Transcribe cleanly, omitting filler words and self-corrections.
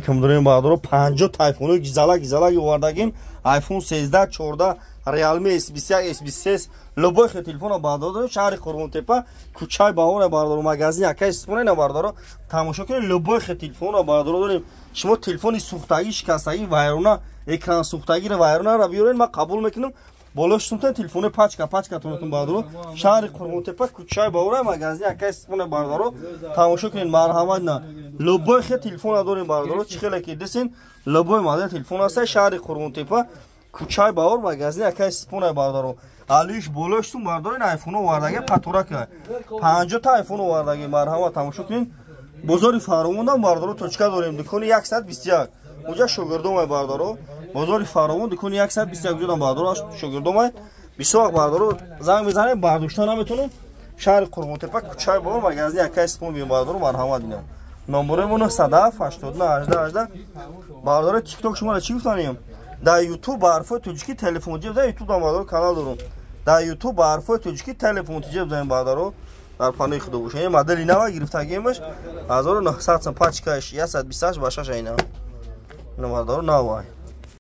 алейкум, дорем, бародаро, 50 айфону гизала гизала овардагим. iPhone 13, 14, Realme S21, S23, любой хе телефона, бародаро, дорем. Шаҳри Қурғонтепа, кӯчаи Баҳора, бародаро, магазин акай истифода ина, бародаро, тамошо кунед. Любой хе телефонро, бародаро, дорем. Шумо телефони сӯхтагӣ, шикастагӣ, вайрона, экран сӯхтагиро, вайронаро биёред, ман қабул мекунам. Боло шумтан телефони пачка пачка тонатон, бародаро. Шаҳри Қурғонтепа, кӯчаи Баҳора, магазин акай истифода, бародаро, тамошо кунед, марҳамат. На, любой хе телефона дорем, бародаро, чӣ хеле ки дисин, любой модел телефон ҳаста. Шаҳри Қурғонтепа, кӯчаи Баҳор, магазин акай истифода, бародаро. Алиш болоштун, бародаро, ин айфон овардаги, қаторака 50-та айфон овардаги, марҳамат, тамошо кунед. Бозори Фаровондам, бародаро, точка дорем, дукони 121, уҷа шогирдомай, бародаро. Бозори Фаровон, дукони 121 ҷудам, бародаро, шогирдомай. Бисёр вақт, бародаро, занг мезанем, бардошта наметонем. Шаҳри Қурғонтепа, кӯчаи Баҳор, магазини акай истифода биём, бародаро, марҳамат. Ина номбарои мо: 907 89 18 18. Бародаро, Тикток шуморо чӣ гуфтанем? Дар Ютуб ба ҳарфҳои тоҷикӣ «Телефон ҷеб», дар Ютуб, бародаро, канал дорум. Дар Ютуб ба ҳарфҳои тоҷикӣ «Телефон тиҷеб» заем, бародаро, дар паноҳи Худо бошед. Ин модели нава гирифтагиемаш 1900 сом, пачкаш 128 ба 6. Ина, бародаро, навай.